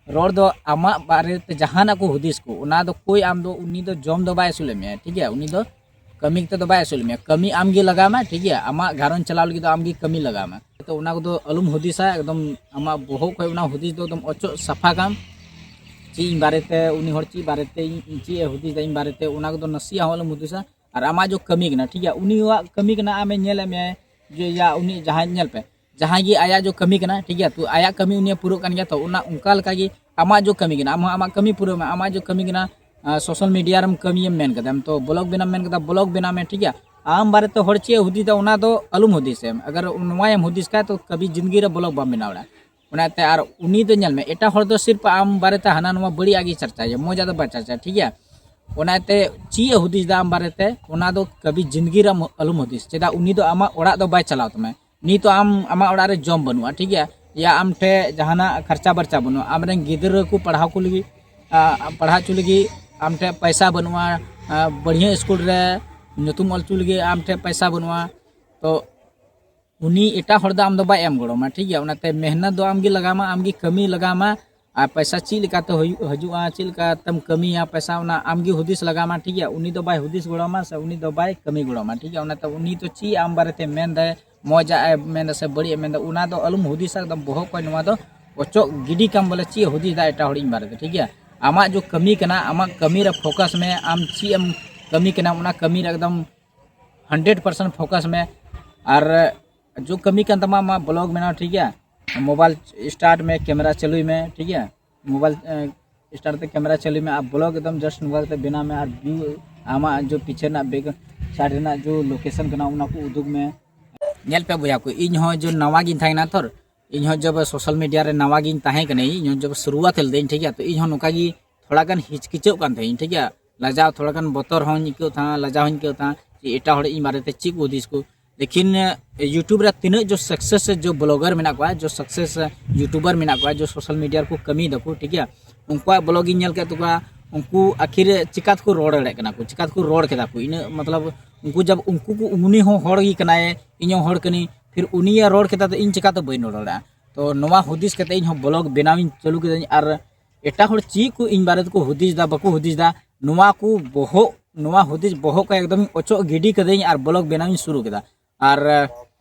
ᱨᱚᱲ ᱫᱚ ᱟᱢᱟᱜ ᱵᱟᱨᱮᱛᱮ ᱡᱟᱦᱟᱱᱟᱜ ᱠᱚ ᱦᱩᱫᱤᱥ ᱠᱚ, ᱚᱱᱟ ᱫᱚ ᱠᱳᱭ ᱟᱢ ᱫᱚ, ᱩᱱᱤ ᱫᱚ ᱡᱚᱢ ᱫᱚ ᱵᱟᱭ ᱟᱹᱥᱩᱞᱮᱫ ᱢᱮᱭᱟ, ᱴᱷᱤᱠ ᱜᱮᱭᱟ? ᱩᱱᱤ ᱫᱚ ᱠᱟᱹᱢᱤ ᱠᱟᱛᱮ ᱫᱚ ᱵᱟᱭ ᱟᱹᱥᱩᱞᱮᱫ ᱢᱮᱭᱟ, ᱠᱟᱹᱢᱤ ᱟᱢ ᱜᱮ ᱞᱟᱜᱟᱣ ᱢᱮ, ᱴᱷᱤᱠ ᱜᱮᱭᱟ? ᱟᱢᱟᱜ ᱜᱷᱟᱨᱚᱸᱡᱽ ᱪᱟᱞᱟᱣ ᱞᱟᱹᱜᱤᱫ ᱫᱚ ᱟᱢ ᱜᱮ ᱠᱟᱹᱢᱤ ᱞᱟᱜᱟᱣ ᱢᱮ᱾ ᱛᱚ ᱚᱱᱟ ᱠᱚᱫᱚ ᱟᱞᱚᱢ ᱦᱩᱫᱤᱥᱟ, ᱮᱠᱫᱚᱢ ᱟᱢᱟᱜ ᱵᱚᱦᱚᱜ ᱠᱷᱚᱡ ᱚᱱᱟ ᱦᱩᱫᱤᱥ ᱫᱚ ᱮᱠᱫᱚᱢ ᱚᱪᱚᱜ ᱥᱟᱯᱷᱟ ᱠᱟᱢ᱾ ᱪᱮᱫ ᱤᱧ ᱵᱟᱨᱮᱛᱮ, ᱩᱱᱤ ᱦᱚᱲ ᱪᱮᱫ ᱵᱟᱨᱮᱛᱮ, ᱤᱧ ᱪᱮᱫ ᱮ ᱦᱩᱫᱤᱥ ᱫᱟ ᱤᱧ ᱵᱟᱨᱮᱛᱮ, ᱚᱱᱟ ᱠᱚᱫᱚ ᱱᱟᱥᱮᱭᱟᱜ ᱦᱚᱸ ᱟᱞᱚᱢ ᱦᱩᱫᱤᱥᱟ᱾ ᱟᱨ ᱟᱢᱟᱜ ᱡᱚ ᱠᱟᱹᱢᱤ ᱠᱟᱱᱟ, ᱴᱷᱤᱠ ᱜᱮᱭᱟ? ᱩᱱᱤᱭᱟᱜ ᱠᱟᱹᱢᱤ ᱠᱟᱱᱟ, ᱟᱢᱮ ᱧᱮᱞᱮᱫ ᱢᱮᱭᱟᱭ ᱡᱮ ᱭᱟ ᱩᱱᱤ ᱡᱟᱦᱟᱸᱭ, ᱧᱮᱞ ᱯᱮ, ᱡᱟᱦᱟᱸᱭ ᱜᱮ ᱟᱭᱟᱜ ᱡᱚ ᱠᱟᱹᱢᱤ ᱠᱟᱱᱟ, ᱴᱷᱤᱠ ᱜᱮᱭᱟ? ᱛᱚ ᱟᱭᱟᱜ ᱠᱟᱹᱢᱤ ᱩᱱᱤᱭᱟᱜ ᱯᱩᱨᱟᱹᱜ ᱠᱟᱱ ᱜᱮᱭᱟ, ᱛᱚ ᱚᱱᱟ ᱚᱱᱠᱟ ᱞᱮᱠᱟ ᱜᱮ ᱟᱢᱟᱜ ᱡᱚ ᱠᱟᱹᱢᱤ ᱠᱟᱱᱟ, ᱟᱢ ᱦᱚᱸ ᱟᱢᱟᱜ ᱠᱟᱹᱢᱤ ᱯᱩᱨᱟᱹᱣ ᱢᱮ᱾ ᱟᱢᱟᱜ ᱡᱚ ᱠᱟᱹᱢᱤ ᱠᱟᱱᱟ, ᱥᱳᱥᱟᱞ ᱢᱤᱰᱤᱭᱟ ᱨᱮᱢ ᱠᱟᱹᱢᱤᱭᱮᱢ ᱢᱮᱱ ᱠᱟᱫᱟ, ᱛᱚ ᱵᱞᱚᱜ ᱵᱮᱱᱟᱢ ᱢᱮᱱ ᱠᱟᱫᱟ, ᱵᱞᱚᱜ ᱵᱮᱱᱟᱣ ᱢᱮ, ᱴᱷᱤᱠ ᱜᱮᱭᱟ? ᱟᱢ ᱵᱟᱨᱮᱛᱮ ᱦᱚᱲ ᱪᱮᱫ ᱮ ᱦᱩᱫᱤᱥ ᱫᱟ ᱚᱱᱟ ᱫᱚ ᱟᱞᱚᱢ ᱦᱩᱫᱤᱥ ᱮᱢ᱾ ᱟᱜᱟᱨ ᱱᱚᱣᱟᱭᱮᱢ ᱦᱩᱫᱤᱥ ᱠᱷᱟᱡ ᱛᱚ ᱠᱟᱵᱷᱤ ᱡᱤᱱᱫᱜᱤ ᱨᱮ ᱵᱞᱚᱜ ᱵᱟᱢ ᱵᱮᱱᱟᱣ ᱫᱟᱲᱮᱭᱟᱜᱼᱟ᱾ ᱚᱱᱟᱛᱮ ᱟᱨ ᱩᱱᱤ ᱫᱚ ᱧᱮᱞ ᱢᱮ, ᱮᱴᱟᱜ ᱦᱚᱲ ᱫᱚ ᱥᱤᱨᱯ ᱟᱢ ᱵᱟᱨᱮᱛᱮ ᱦᱟᱱᱟ ᱱᱚᱣᱟ ᱵᱟᱹᱲᱤᱡ ᱟᱜ ᱜᱮ ᱪᱟᱨᱪᱟᱭᱟ, ᱢᱚᱡᱽ ᱟᱜ ᱫᱚ ᱵᱟᱭ ᱪᱟᱨᱪᱟᱭᱟ, ᱴᱷᱤᱠ ᱜᱮᱭᱟ? ᱚᱱᱟᱛᱮ ᱪᱮᱫ ᱮ ᱦᱩᱫᱤᱥ ᱫᱟ ᱟᱢ ᱵᱟᱨᱮᱛᱮ, ᱚᱱᱟ ᱫᱚ ᱠᱟᱵᱷᱤ ᱡᱤᱱᱫᱜᱤ ᱨᱮ ᱟᱞᱚᱢ ᱦᱩᱫᱤᱥ᱾ ᱪᱮᱫᱟᱜ? ᱩᱱᱤ ᱫᱚ ᱟᱢᱟᱜ ᱚᱲᱟᱜ ᱫᱚ ᱵᱟᱭ ᱪᱟᱞᱟᱣ ᱛᱟᱢᱟ᱾ ᱱᱤᱛᱚᱜ ᱟᱢ, ᱟᱢᱟᱜ ᱚᱲᱟᱜ ᱨᱮ ᱡᱚᱢ ᱵᱟᱹᱱᱩᱜᱼᱟ, ᱴᱷᱤᱠ ᱜᱮᱭᱟ? ᱭᱟ ᱟᱢ ᱴᱷᱮᱡ ᱡᱟᱦᱟᱱᱟᱜ ᱠᱷᱚᱨᱪᱟ ᱵᱟᱨᱪᱟ ᱵᱟᱹᱱᱩᱜᱼᱟ, ᱟᱢᱨᱮᱱ ᱜᱤᱫᱽᱨᱟᱹ ᱠᱚ ᱯᱟᱲᱦᱟᱣ ᱠᱚ ᱞᱟᱹᱜᱤᱫ, ᱟ, ᱯᱟᱲᱦᱟᱣ ᱦᱚᱪᱚ ᱞᱟᱹᱜᱤᱫ ᱟᱢ ᱴᱷᱮᱡ ᱯᱚᱭᱥᱟ ᱵᱟᱹᱱᱩᱜᱼᱟ, ᱟ, ᱵᱟᱹᱲᱦᱤᱭᱟᱹ ᱥᱠᱩᱞ ᱨᱮ ᱧᱩᱛᱩᱢ ᱚᱞ ᱦᱚᱪᱚ ᱞᱟᱹᱜᱤᱫ ᱟᱢ ᱴᱷᱮᱡ ᱯᱚᱭᱥᱟ ᱵᱟᱹᱱᱩᱜᱼᱟ, ᱛᱚ ᱩᱱᱤ ᱮᱴᱟᱜ ᱦᱚᱲ ᱫᱚ ᱟᱢ ᱫᱚ ᱵᱟᱭ ᱮᱢ ᱜᱚᱲᱚ ᱟᱢᱟ, ᱴᱷᱤᱠ ᱜᱮᱭᱟ? ᱚᱱᱟᱛᱮ ᱢᱮᱦᱱᱚᱛ ᱫᱚ ᱟᱢ ᱜᱮ ᱞᱟᱜᱟᱣ ᱢᱟ, ᱟᱢ ᱜᱮ ᱠᱟᱹᱢᱤ ᱞᱟᱜᱟᱣ ᱢᱟ᱾ ᱟᱨ ᱯᱚᱭᱥᱟ ᱪᱮᱫ ᱞᱮᱠᱟᱛᱮ ᱦᱩᱭᱩᱜ, ᱦᱤᱡᱩᱜᱼᱟ, ᱪᱮᱫ ᱞᱮᱠᱟᱛᱮᱢ ᱠᱟᱹᱢᱤᱭᱟ ᱯᱚᱭᱥᱟ, ᱚᱱᱟ ᱟᱢ ᱜᱮ ᱦᱩᱫᱤᱥ ᱞᱟᱜᱟᱣ ᱢᱟ, ᱴᱷᱤᱠ ᱜᱮᱭᱟ? ᱩᱱᱤ ᱫᱚ ᱵᱟᱭ ᱦᱩᱫᱤᱥ ᱜᱚᱲᱚ ᱟᱢᱟ ᱥᱮ ᱩᱱᱤ ᱫᱚ ᱵᱟᱭ ᱠᱟᱹᱢᱤ ᱜᱚᱲᱚ ᱟᱢᱟ, ᱴᱷᱤᱠ ᱜᱮᱭᱟ? ᱚᱱᱟᱛᱮ ᱩᱱᱤ ᱫᱚ ᱪᱮᱫ ᱟᱢ ᱵᱟᱨᱮᱛᱮ ᱢᱮᱱᱫᱟᱭ, ᱢᱚᱡᱟᱜ ᱮ ᱢᱮᱱᱫᱟ ᱥᱮ ᱵᱟᱹᱲᱤᱡ ᱮ ᱢᱮᱱᱫᱟ, ᱚᱱᱟ ᱫᱚ ᱟᱞᱚᱢ ᱦᱩᱫᱤᱥᱟ, ᱮᱠᱫᱚᱢ ᱵᱚᱦᱚᱜ ᱠᱷᱚᱱ ᱱᱚᱣᱟ ᱫᱚ ᱚᱪᱚᱜ ᱜᱤᱰᱤ ᱠᱟᱢ, ᱵᱚᱞᱮ ᱪᱮᱫ ᱮ ᱦᱩᱫᱤᱥ ᱫᱟ ᱮᱴᱟᱜ ᱦᱚᱲ ᱤᱧ ᱵᱟᱨᱮᱛᱮ, ᱴᱷᱤᱠ ᱜᱮᱭᱟ? ᱟᱢᱟᱜ ᱡᱚ ᱠᱟᱹᱢᱤ ᱠᱟᱱᱟ, ᱟᱢᱟᱜ ᱠᱟᱹᱢᱤ ᱨᱮ ᱯᱷᱳᱠᱟᱥ ᱢᱮ, ᱟᱢ ᱪᱮᱫ ᱮᱢ ᱠᱟᱹᱢᱤ ᱠᱟᱱᱟ ᱚᱱᱟ ᱠᱟᱹᱢᱤ ᱨᱮ ᱮᱠᱫᱚᱢ ᱦᱟᱱᱰᱨᱮᱰ ᱯᱟᱨᱥᱮᱱᱴ ᱯᱷᱳᱠᱟᱥ ᱢᱮ᱾ ᱟᱨ ᱡᱚ ᱠᱟᱹᱢᱤ ᱠᱟᱱ ᱛᱟᱢᱟ ᱟᱢᱟᱜ ᱵᱞᱚᱜ ᱵᱮᱱᱟᱣ, ᱴᱷᱤᱠ ᱜᱮᱭᱟ? ᱢᱳᱵᱟᱭᱤᱞ ᱥᱴᱟᱨᱴ ᱢᱮ, ᱠᱮᱢᱮᱨᱟ ᱪᱟᱹᱞᱩᱭ ᱢᱮ, ᱴᱷᱤᱠ ᱜᱮᱭᱟ? ᱢᱳᱵᱟᱭᱤᱞ ᱥᱴᱟᱨᱴ ᱛᱮ ᱠᱮᱢᱮᱨᱟ ᱪᱟᱹᱞᱩᱭ ᱢᱮ ᱟᱨ ᱵᱞᱚᱜ ᱮᱠᱫᱚᱢ ᱡᱟᱥᱴ ᱱᱚᱝᱠᱟ ᱠᱟᱛᱮ ᱵᱮᱱᱟᱣ ᱢᱮ᱾ ᱟᱨ ᱵᱷᱤᱭᱩ, ᱟᱢᱟᱜ ᱡᱚ ᱯᱤᱪᱷᱮ ᱨᱮᱱᱟᱜ ᱵᱮᱠ ᱥᱟᱭᱤᱰ ᱨᱮᱱᱟᱜ ᱡᱚ ᱞᱳᱠᱮᱥᱚᱱ ᱠᱟᱱᱟ ᱚᱱᱟ ᱠᱚ ᱩᱫᱩᱜ ᱢᱮ᱾ ᱧᱮᱞ ᱯᱮ ᱵᱚᱭᱦᱟ ᱠᱚ, ᱤᱧ ᱦᱚᱸ ᱡᱚ ᱱᱟᱣᱟ ᱜᱤᱧ ᱛᱟᱦᱮᱸ ᱠᱟᱱᱟ ᱛᱷᱚᱨ, ᱤᱧ ᱦᱚᱸ ᱡᱚᱵ ᱥᱳᱥᱟᱞ ᱢᱤᱰᱤᱭᱟ ᱨᱮ ᱱᱟᱣᱟ ᱜᱤᱧ ᱛᱟᱦᱮᱸ ᱠᱟᱱᱟᱹᱧ, ᱤᱧ ᱦᱚᱸ ᱡᱚᱵ ᱥᱩᱨᱩᱣᱟᱛ ᱞᱮᱫᱟᱹᱧ, ᱴᱷᱤᱠ ᱜᱮᱭᱟ? ᱛᱚ ᱤᱧ ᱦᱚᱸ ᱱᱚᱝᱠᱟ ᱜᱮ ᱛᱷᱚᱲᱟ ᱜᱟᱱ ᱦᱤᱪᱠᱤᱪᱟᱹᱜ ᱠᱟᱱ ᱛᱟᱦᱮᱸᱧ, ᱴᱷᱤᱠ ᱜᱮᱭᱟ, ᱞᱟᱡᱟᱣ, ᱛᱷᱚᱲᱟ ᱜᱟᱱ ᱵᱚᱛᱚᱨ ᱦᱚᱸᱧ ᱟᱹᱭᱠᱟᱹᱣ ᱛᱟᱦᱮᱸ, ᱞᱟᱡᱟᱣ ᱦᱚᱸᱧ ᱟᱹᱭᱠᱟᱹᱣ ᱛᱟᱦᱮᱸ ᱡᱮ ᱮᱴᱟᱜ ᱦᱚᱲ ᱤᱧ ᱵᱟᱨᱮᱛᱮ ᱪᱮᱫ ᱠᱚ ᱦᱩᱫᱤᱥ ᱠᱚ᱾ ᱞᱮᱠᱤᱱ YouTube ᱨᱮ ᱛᱤᱱᱟᱹᱜ ᱡᱚ success ᱡᱚ blogger ᱢᱮᱱᱟᱜ ᱠᱚᱣᱟ, ᱡᱚ success YouTuber ᱢᱮᱱᱟᱜ ᱠᱚᱣᱟ, ᱡᱚ social media ᱨᱮᱠᱚ ᱠᱟᱹᱢᱤᱭ ᱫᱟᱠᱚ, ᱴᱷᱤᱠ ᱜᱮᱭᱟ, ᱩᱱᱠᱩᱣᱟᱜ blog ᱤᱧ ᱧᱮᱞ ᱠᱮᱫ ᱛᱟᱠᱚᱣᱟ, ᱩᱱᱠᱩ ᱟᱹᱠᱷᱤᱨ ᱪᱤᱠᱟ ᱛᱮᱠᱚ ᱨᱚᱲ ᱫᱟᱲᱮᱭᱟᱜ ᱠᱟᱱᱟ ᱠᱚ, ᱪᱤᱠᱟ ᱛᱮᱠᱚ ᱨᱚᱲ ᱠᱮᱫᱟ ᱠᱚ, ᱤᱱᱟᱹᱜ ᱢᱚᱛᱞᱚᱵ ᱩᱱᱠᱩ ᱡᱟᱵ ᱩᱱᱠᱩ ᱠᱚ, ᱩᱱᱤ ᱦᱚᱸ ᱦᱚᱲ ᱜᱮ ᱠᱟᱱᱟᱭ, ᱤᱧ ᱦᱚᱸ ᱦᱚᱲ ᱠᱟᱹᱱᱟᱹᱧ, ᱯᱷᱤᱨ ᱩᱱᱤᱭᱟᱜ ᱨᱚᱲ ᱠᱮᱫᱟ ᱛᱚ ᱤᱧ ᱪᱤᱠᱟ ᱛᱮ ᱵᱟᱹᱧ ᱨᱚᱲ ᱫᱟᱲᱮᱭᱟᱜᱼᱟ? ᱛᱚ ᱱᱚᱣᱟ ᱦᱩᱫᱤᱥ ᱠᱟᱛᱮ ᱤᱧ ᱦᱚᱸ blog ᱵᱮᱱᱟᱣ ᱤᱧ ᱪᱟᱹᱞᱩ ᱠᱮᱫᱟᱹᱧ᱾ ᱟᱨ ᱮᱴᱟᱜ ᱦᱚᱲ ᱪᱮᱫ ᱠᱚ ᱤᱧ ᱵᱟᱨᱮ ᱛᱮᱠᱚ ᱦᱩᱫᱤᱥ ᱫᱟ, ᱵᱟᱠᱚ ᱦᱩᱫᱤᱥ ᱫᱟ, ᱱᱚᱣᱟ ᱠᱚ ᱵᱚᱦᱚᱜ, ᱱᱚᱣᱟ ᱦᱩᱫᱤᱥ ᱵᱚᱦᱚᱜ ᱠᱚ ᱮᱠᱫᱚᱢ ᱚᱪᱚᱜ ᱜᱤᱰᱤ ᱠᱟᱹᱫᱟᱹᱧ ᱟᱨ blog ᱵᱮᱱᱟᱣ ᱤᱧ ᱥᱩᱨᱩ ᱠᱮᱫᱟ᱾ ᱟᱨ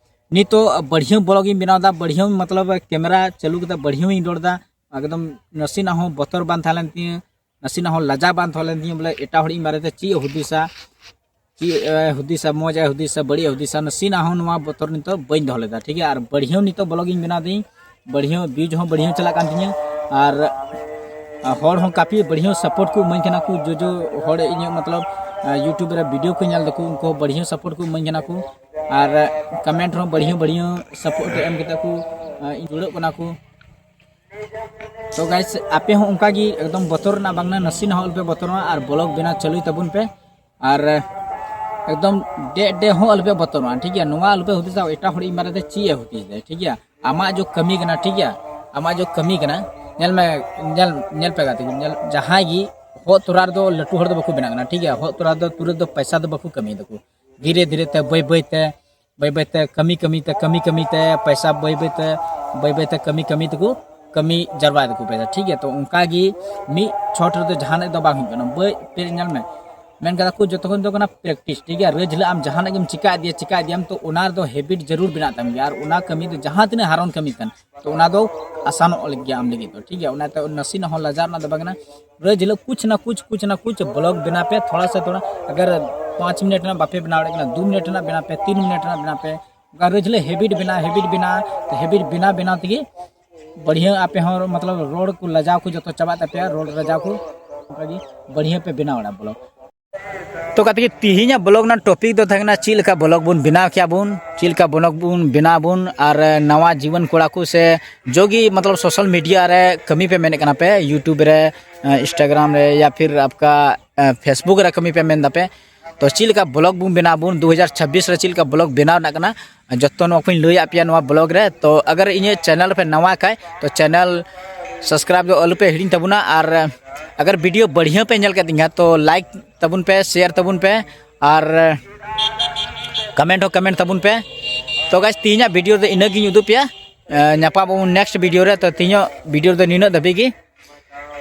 ᱱᱤᱛᱚᱜ ᱵᱟᱹᱲᱦᱤᱭᱟᱹ blog ᱤᱧ ᱵᱮᱱᱟᱣ ᱮᱫᱟ, ᱵᱟᱹᱲᱦᱤᱭᱟᱹ ᱢᱚᱛᱞᱚᱵ camera ᱪᱟᱹᱞᱩ ᱠᱟᱛᱮ ᱵᱟᱹᱲᱦᱤᱭᱟᱹᱧ ᱨᱚᱲ ᱮᱫᱟ, ᱮᱠᱫᱚᱢ ᱱᱟᱥᱮᱱᱟᱜ ᱦᱚᱸ ᱵᱚᱛᱚᱨ ᱵᱟᱝ ᱛᱟᱦᱮᱸ ᱞᱮᱱ ᱛᱤᱧᱟᱹ, ᱱᱟᱥᱮᱱᱟᱜ ᱦᱚᱸ ᱞᱟᱡᱟ ᱵᱟᱝ ᱛᱟᱦᱮᱸ ᱞᱮᱱ ᱛᱤᱧᱟᱹ, ᱵᱚᱞᱮ ᱮᱴᱟᱜ ᱦᱚᱲ ᱤᱧ ᱵᱟᱨᱮᱛᱮ ᱪᱮᱫ ᱮ ᱦᱩᱫᱤᱥᱟ, ᱪᱮᱫ ᱮ ᱦᱩᱫᱤᱥᱟ, ᱢᱚᱡᱽ ᱮ ᱦᱩᱫᱤᱥᱟ, ᱵᱟᱹᱲᱤᱡ ᱮ ᱦᱩᱫᱤᱥᱟ, ᱱᱟᱥᱮᱱᱟᱜ ᱦᱚᱸ ᱱᱚᱣᱟ ᱵᱚᱛᱚᱨ ᱱᱤᱛᱚᱜ ᱵᱟᱹᱧ ᱫᱚᱦᱚ ᱞᱮᱫᱟ, ᱴᱷᱤᱠ ᱜᱮᱭᱟ᱾ ᱟᱨ ᱵᱟᱹᱲᱦᱤᱭᱟᱹ ᱱᱤᱛᱚᱜ blog ᱤᱧ ᱵᱮᱱᱟᱣ ᱫᱟᱹᱧ, ᱵᱟᱹᱲᱦᱤᱭᱟᱹ views ᱦᱚᱸ ᱵᱟᱹᱲᱦᱤᱭᱟᱹ ᱪᱟᱞᱟᱜ ᱠᱟᱱ ᱛᱤᱧᱟᱹ, ᱟᱨ ᱦᱚᱲ ᱦᱚᱸ ᱠᱟᱯᱷᱤ ᱵᱟᱹᱲᱦᱤᱭᱟᱹ support ᱠᱚ ᱤᱢᱟᱹᱧ ᱠᱟᱱᱟ ᱠᱚ, ᱡᱚᱡᱚ ᱦᱚᱲ ᱤᱧᱟᱹᱜ ᱢᱚᱛᱞᱚᱵ YouTube ᱨᱮ video ᱠᱚ ᱧᱮᱞ ᱫᱟᱠᱚ, ᱩᱱᱠᱩ ᱦᱚᱸ ᱵᱟᱹᱲᱦᱤᱭᱟᱹ support ᱠᱚ ᱤᱢᱟᱹᱧ ᱠᱟᱱᱟ ᱠᱚ, ᱟᱨ comment ᱨᱮᱦᱚᱸ ᱵᱟᱹᱲᱦᱤᱭᱟᱹ ᱵᱟᱹᱲᱦᱤᱭᱟᱹ support ᱮᱢ ᱠᱟᱛᱮ ᱠᱚ ᱤᱧ ᱡᱩᱲᱟᱹᱜ ᱠᱟᱱᱟ ᱠᱚ᱾ ᱛᱚ guys, ᱟᱯᱮ ᱦᱚᱸ ᱚᱱᱠᱟ ᱜᱮ ᱮᱠᱫᱚᱢ ᱵᱚᱛᱚᱨ ᱨᱮᱱᱟᱜ ᱵᱟᱝ ᱠᱟᱱᱟ, ᱱᱟᱥᱮ ᱱᱟᱦᱚᱸ ᱟᱞᱚᱯᱮ ᱵᱚᱛᱚᱨᱚᱜᱼᱟ ᱟᱨ blog ᱵᱮᱱᱟᱣ ᱪᱟᱹᱞᱩᱭ ᱛᱟᱵᱚᱱ ᱯᱮ᱾ ᱟᱨ ᱮᱠᱫᱚᱢ ᱰᱮ ᱰᱮ ᱦᱚᱸ ᱟᱞᱚᱯᱮ ᱵᱚᱛᱚᱨᱚᱜᱼᱟ, ᱴᱷᱤᱠ ᱜᱮᱭᱟ᱾ ᱱᱚᱣᱟ ᱟᱞᱚᱯᱮ ᱦᱩᱫᱤᱥᱟ ᱮᱴᱟᱜ ᱦᱚᱲ ᱤᱧ ᱵᱟᱨᱮᱛᱮ ᱪᱮᱫ ᱮ ᱦᱩᱫᱤᱥ ᱫᱟᱭ, ᱴᱷᱤᱠ ᱜᱮᱭᱟ᱾ ᱟᱢᱟᱜ ᱡᱚ ᱠᱟᱹᱢᱤ ᱠᱟᱱᱟ, ᱴᱷᱤᱠ ᱜᱮᱭᱟ, ᱟᱢᱟᱜ ᱡᱚ ᱠᱟᱹᱢᱤ ᱠᱟᱱᱟ᱾ ᱧᱮᱞ ᱢᱮ, ᱧᱮᱞ, ᱧᱮᱞ ᱯᱮ ᱜᱟᱛᱮ ᱠᱚ, ᱧᱮᱞ, ᱡᱟᱦᱟᱸᱭ ᱜᱮ ᱦᱚᱜ ᱛᱚᱨᱟ ᱨᱮᱫᱚ ᱞᱟᱹᱴᱩ ᱦᱚᱲ ᱫᱚ ᱵᱟᱠᱚ ᱵᱮᱱᱟᱜ ᱠᱟᱱᱟ, ᱴᱷᱤᱠ ᱜᱮᱭᱟ᱾ ᱦᱚᱜ ᱛᱚᱨᱟ ᱫᱚ ᱛᱩᱨᱟᱹᱛ ᱫᱚ ᱯᱚᱭᱥᱟ ᱫᱚ ᱵᱟᱠᱚ ᱠᱟᱹᱢᱤᱭ ᱫᱟᱠᱚ, ᱫᱷᱤᱨᱮ ᱫᱷᱤᱨᱮ ᱛᱮ, ᱵᱟᱹᱭ ᱵᱟᱹᱭ ᱛᱮ, ᱵᱟᱹᱭ ᱵᱟᱹᱭ ᱛᱮ ᱠᱟᱹᱢᱤ ᱠᱟᱹᱢᱤ ᱛᱮ, ᱠᱟᱹᱢᱤ ᱠᱟᱹᱢᱤ ᱛᱮ ᱯᱚᱭᱥᱟ ᱵᱟᱹᱭ ᱵᱟᱹᱭ ᱛᱮ, ᱵᱟᱹᱭ ᱵᱟᱹᱭ ᱛᱮ ᱠᱟᱹᱢᱤ ᱠᱟᱹᱢᱤ ᱛᱮᱠᱚ ᱠᱟᱹᱢᱤ ᱡᱟᱨᱣᱟᱭ ᱫᱟᱠᱚ ᱯᱚᱭᱥᱟ, ᱴᱷᱤᱠ ᱜᱮᱭᱟ᱾ ᱛᱚ ᱚᱱᱠᱟ ᱜᱮ ᱢᱤᱫ ᱪᱷᱚᱴ ᱨᱮᱫᱚ ᱡᱟᱦᱟᱱᱟᱜ ᱫᱚ ᱵᱟᱝ ᱦᱩᱭᱩᱜ ᱠᱟᱱᱟ᱾ ᱵᱟᱹᱭ ᱯᱮ ᱧᱮᱞ ᱢᱮ, ᱢᱮᱱ ᱠᱟᱫᱟ ᱠᱚ ᱡᱚᱛᱚ ᱠᱷᱚᱱ ᱫᱚ ᱠᱟᱱᱟ practice, ᱴᱷᱤᱠ ᱜᱮᱭᱟ᱾ ᱨᱳᱡᱽ ᱦᱤᱞᱳᱜ ᱟᱢ ᱡᱟᱦᱟᱱᱟᱜ ᱜᱮᱢ ᱪᱤᱠᱟ ᱤᱫᱤᱭᱟ, ᱪᱤᱠᱟ ᱤᱫᱤᱭᱟᱢ, ᱛᱚ ᱚᱱᱟ ᱨᱮᱫᱚ habit ᱡᱟᱹᱨᱩᱲ ᱵᱮᱱᱟᱜ ᱛᱟᱢ ᱜᱮᱭᱟ᱾ ᱟᱨ ᱚᱱᱟ ᱠᱟᱹᱢᱤ ᱫᱚ ᱡᱟᱦᱟᱸ ᱛᱤᱱᱟᱹᱜ ᱦᱟᱨᱚᱱ ᱠᱟᱹᱢᱤ ᱠᱟᱱ, ᱛᱚ ᱚᱱᱟ ᱫᱚ ᱟᱥᱟᱱᱚᱜ ᱞᱟᱹᱜᱤᱫ ᱜᱮ ᱟᱢ ᱞᱟᱹᱜᱤᱫ ᱫᱚ, ᱴᱷᱤᱠ ᱜᱮᱭᱟ᱾ ᱚᱱᱟᱛᱮ ᱱᱟᱥᱮᱱᱟᱜ ᱦᱚᱸ ᱞᱟᱡᱟᱣ ᱨᱮᱱᱟᱜ ᱫᱚ ᱵᱟᱝ ᱠᱟᱱᱟ᱾ ᱨᱳᱡᱽ ᱦᱤᱞᱳᱜ ᱠᱩᱪ ᱱᱟ ᱠᱩᱪ, ᱠᱩᱪ ᱱᱟ ᱠᱩᱪ blog ᱵᱮᱱᱟᱣ ᱯᱮ, ᱛᱷᱚᱲᱟ ᱥᱮ ᱛᱷᱚᱲᱟ᱾ ᱟᱜᱟᱨ ᱯᱟᱸᱪ ᱢᱤᱱᱤᱴ ᱨᱮᱱᱟᱜ ᱵᱟᱯᱮ ᱵᱮᱱᱟᱣ ᱫᱟᱲᱮᱭᱟᱜ ᱠᱟᱱᱟ, ᱫᱩ ᱢᱤᱱᱤᱴ ᱨᱮᱱᱟᱜ ᱵᱮᱱᱟᱣ ᱯᱮ, ᱛᱤᱱ ᱢᱤᱱᱤᱴ ᱨᱮᱱᱟᱜ ᱵᱮᱱᱟᱣ ᱯᱮ᱾ ᱚᱱᱠᱟ ᱨᱳᱡᱽ ᱦᱤᱞᱳᱜ habit ᱵᱮᱱᱟᱣ, habit ᱵᱮᱱᱟᱣ, ᱛᱚ habit ᱵᱮᱱᱟᱣ ᱵᱮᱱᱟᱣ ᱛᱮᱜᱮ ᱵᱟᱹᱲᱦᱤᱭᱟᱹ ᱟᱯᱮ ᱦᱚᱸ ᱢᱚᱛᱞᱚᱵ ᱨᱚᱲ ᱠᱚ ᱞᱟᱡᱟᱣ ᱠᱚ ᱡᱚᱛᱚ ᱪᱟᱵᱟᱜ ᱛᱟᱯᱮᱭᱟ, ᱨᱚᱲ ᱞᱟᱡᱟᱣ ᱠᱚ᱾ ᱚᱱᱠᱟᱜᱮ ᱵᱟᱹᱲᱦᱤᱭᱟᱹ ᱯᱮ ᱵᱮᱱᱟᱣ ᱫᱟᱲᱮᱭᱟᱜᱼᱟ blog᱾ ᱛᱚ ᱜᱟᱛᱮ ᱠᱚ, ᱛᱤᱦᱤᱧᱟᱜ ᱵᱞᱚᱜ ᱨᱮᱱᱟᱜ ᱴᱚᱯᱤᱠ ᱫᱚ ᱛᱟᱦᱮᱸ ᱠᱟᱱᱟ ᱪᱮᱫ ᱞᱮᱠᱟ ᱵᱞᱚᱜ ᱵᱚᱱ ᱵᱮᱱᱟᱣ ᱠᱮᱭᱟ ᱵᱚᱱ, ᱪᱮᱫ ᱞᱮᱠᱟ ᱵᱞᱚᱜ ᱵᱚᱱ ᱵᱮᱱᱟᱣ ᱟᱵᱚᱱ, ᱟᱨ ᱱᱟᱣᱟ ᱡᱩᱣᱟᱹᱱ ᱠᱚᱲᱟ ᱠᱚ ᱥᱮ ᱡᱚᱜᱤ ᱢᱚᱛᱞᱚᱵ ᱥᱳᱥᱟᱞ ᱢᱤᱰᱤᱭᱟ ᱨᱮ ᱠᱟᱹᱢᱤ ᱯᱮ ᱢᱮᱱᱮᱫ ᱠᱟᱱᱟ ᱯᱮ, ᱭᱩᱴᱩᱵᱽ ᱨᱮ, ᱤᱱᱥᱴᱟᱜᱨᱟᱢ ᱨᱮ, ᱭᱟ ᱯᱷᱤᱨ ᱟᱯᱠᱟ ᱯᱷᱮᱥᱵᱩᱠ ᱨᱮ ᱠᱟᱹᱢᱤ ᱯᱮ ᱢᱮᱱ ᱫᱟᱯᱮ, ᱛᱚ ᱪᱮᱫ ᱞᱮᱠᱟ ᱵᱞᱚᱜ ᱵᱚᱱ ᱵᱮᱱᱟᱣ ᱟᱵᱚᱱ ᱫᱩ ᱦᱟᱡᱟᱨ ᱪᱷᱟᱵᱵᱤᱥ ᱨᱮ ᱪᱮᱫ ᱞᱮᱠᱟ ᱵᱞᱚᱜ ᱵᱮᱱᱟᱣ ᱨᱮᱱᱟᱜ ᱠᱟᱱᱟ, ᱡᱚᱛᱚ ᱱᱚᱣᱟ ᱠᱚᱧ ᱞᱟᱹᱭᱟᱫ ᱯᱮᱭᱟ ᱱᱚᱣᱟ ᱵᱞᱚᱜ ᱨᱮ᱾ ᱛᱚ ᱟᱜᱟᱨ ᱤᱧᱟᱹᱜ ᱪᱮᱱᱮᱞ ᱯᱮ ᱱᱟᱣᱟ ᱠᱷᱟᱡ, ᱛᱚ ᱪᱮᱱᱮᱞ ᱥᱟᱵᱥᱠᱨᱟᱭᱤᱵ ᱫᱚ ᱟᱞᱚ ᱯᱮ ᱦᱤᱲᱤᱧ ᱛᱟᱵᱚᱱᱟ, ᱟᱨ ᱟᱜᱟᱨ ᱵᱷᱤᱰᱤᱭᱳ ᱵᱟᱲᱦᱤᱭᱟᱹ ᱯᱮ ᱧᱮᱞ ᱠᱮᱫ ᱛᱤᱧᱟ, ᱛᱚ ᱞᱟᱭᱤᱠ ᱛᱟᱵᱚᱱ ᱯᱮ, ᱥᱮᱭᱟᱨ ᱛᱟᱵᱚᱱ ᱯᱮ, ᱟᱨ ᱠᱚᱢᱮᱱᱴ ᱦᱚᱸ ᱠᱚᱢᱮᱱᱴ ᱛᱟᱵᱚᱱ ᱯᱮ᱾ ᱛᱚ ᱜᱟᱭᱥ, ᱛᱤᱦᱤᱧᱟᱜ ᱵᱷᱤᱰᱤᱭᱳ ᱫᱚ ᱤᱱᱟᱹᱜ ᱜᱤᱧ ᱩᱫᱩᱜ ᱯᱮᱭᱟ᱾ ᱧᱟᱯᱟᱢ ᱟᱵᱚᱱ ᱱᱮᱠᱥᱴ ᱵᱷᱤᱰᱤᱭᱳ ᱨᱮ᱾ ᱛᱚ ᱛᱤᱦᱤᱧᱟᱜ ᱵᱷᱤᱰᱤᱭᱳ ᱫᱚ ᱱᱤᱱᱟᱹᱜ ᱫᱷᱟᱹᱵᱤᱡ ᱜᱮ᱾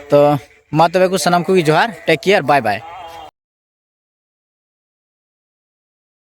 ᱛᱚ ᱢᱟ ᱛᱚᱵᱮ ᱠᱚ ᱥᱟᱱᱟᱢ ᱠᱚᱜᱮ ᱡᱚᱦᱟᱨ, ᱴᱮᱠ ᱠᱮᱭᱟᱨ, ᱵᱟᱭ ᱵᱟᱭ᱾